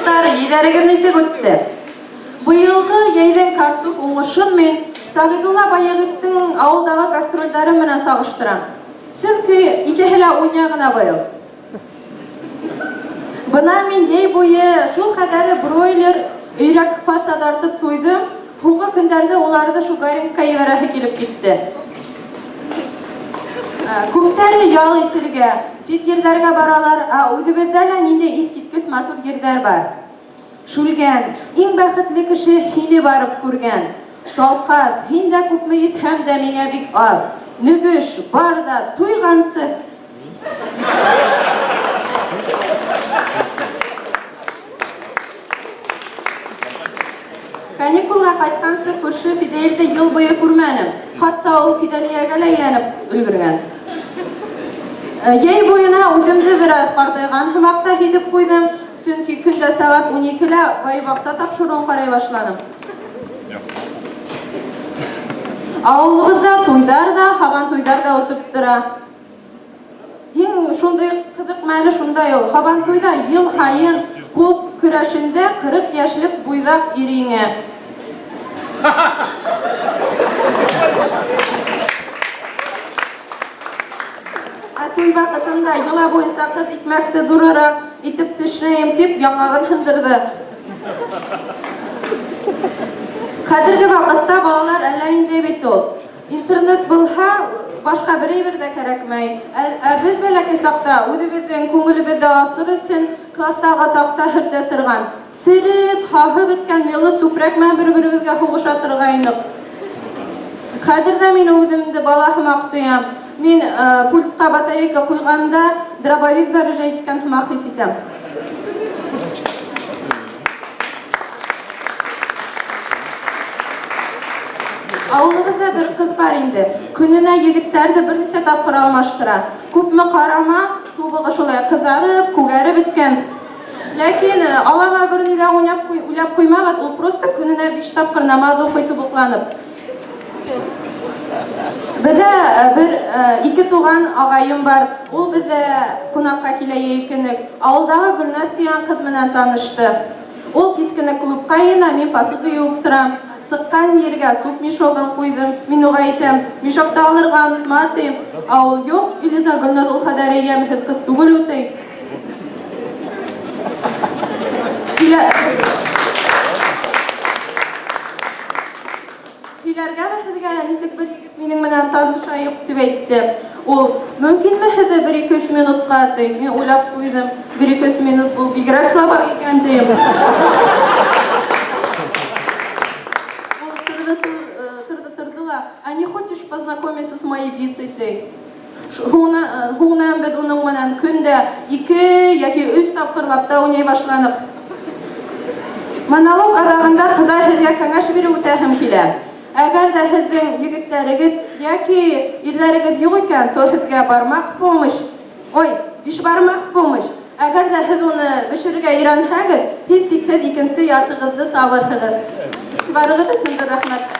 дуҫтар, йәйҙәрегеҙ нисек үтте? Быйылғы йәйҙең картуф уңышын мин Сәғидулла Байегеттең ауылдағы гастролдәре менән сағыштырам. Сөнки икеһе лә уйня ғына быйыл. Бына мин йәй буйы шул ҡәҙәре бройлер, өйрәк ҡаҙ таҙартып туйҙым, һуңғы көндәрҙе уларҙы шугарингка ебәрәһе килеп китте. Күптәре ял итергә, сит ерҙәргә баралар, ә үҙебеҙҙә лә ниндәй иҫ киткес матур ерҙәр бар. Шүлгән, иң бәхетле кеше һине барып күргән. Талҡаҙ, һин дә күпме йөҙһәм дә миңә бик аҙ. Нөгөш, бар да, туйғансы. Каникулға ҡайтҡансы күрше Фидаилде йыл буйы күрмәнем. Хатта ул Фидәлиягә лә әйләнеп өлгөргән. Йәй буйына үҙемде бераҙ ҡартайған һымаҡ та һиҙеп ҡуйҙым, сөнки көн дә сәғәт 12-лә Бай баҡса тапшырыуын ҡарай башланым. Ауылыбыҙҙа туйҙар ҙа, һабантуйҙар ҙа үтеп тора. Иң шундай ҡыҙыҡ мәле шундай ул. Һабантуйҙа йыл һайын ҡул көрәшендә 40 йәшлек буйҙаҡ ир еңә. Ә туй ваҡытында йола буйынса ҡыҙ икмәкте ҙурыраҡ итеп тешләйем тип яңағын һындырҙы. Хәҙерге ваҡытта балалар әллә ниндәй бит ул. Интернет булһа, башҡа бер әйбер ҙә кәрәкмәй. Ә беҙ бәләкәй саҡта үҙебеҙҙең күңелебеҙҙе асыр өсөн кластағы таҡта һөртә торған, сереп, һаһып бөткән йылы сүпрәк менән бер-беребеҙгә һуғыша торғайныҡ. Хәҙер ҙә мин үҙемде бала һымаҡ тоям. Мин пультҡа батарейка ҡуйғанда дробовик заряжать иткән һымаҡ хис итәм. Ауылыбыҙҙа бер ҡыҙ бар инде. Көнөнә егеттәрҙе бер нисә тапҡыр алмаштыра. Күпме ҡарама, тубығы шулай ҡыҙарып, күгәреп бөткән. Ләкин алама бер ни ҙә уйлап ҡуймағыҙ, ул просто көнөнә 5 тапҡыр намаҙ уҡый тубыҡланып. Беҙҙә бер ике туған ағайым бар. Ул беҙҙә ҡунаҡҡа килә йәй көнө. Ауылдағы Гөлназ тигән ҡыҙ менән танышты. Ул кискене клубҡа йыйына, мин посуда йыуып торам. Сыҡҡан ергә суп мешогын ҡуйҙым. Мин уға әйтәм, мешокты алырға онотма, тием. Ә ул юҡ, Илиза Гөлназ ул хәҙәре йәмһеҙ ҡыҙ түгел ул, ти. Һөйләргәме һеҙгә, нисек бер егет минең менән танышайыҡ тип әйтте. Ул, мөмкинме һеҙҙе бер-ике-өс минутҡа, ти. Мин уйлап ҡуйҙым, бер-ике-өс минут ул бигерәк слабак икән, тием. Ул торҙо, торҙо, торҙо ла, а не хочешь познакомиться с моей битой, ти. Һуңынан беҙ уның менән көндә 2 йәки 3 тапҡырлап та уйнай башланыҡ. Монолог аҙағында ҡыҙҙар һеҙгә кәңәш биреп үтәһем килә. Әгәр ҙә һеҙҙең егеттәрегеҙ йәки ирҙәрегеҙ юҡ икән, то һеҙгә бармаҡ помощь. Ой, биш бармаҡ помощь. Әгәр ҙә һеҙ уны бешерергә өйрәнһәгеҙ, һис шикһеҙ икенсе яртығыҙҙы табырһығыҙ. Иғтибарығыҙ өсөн ҙур рәхмәт.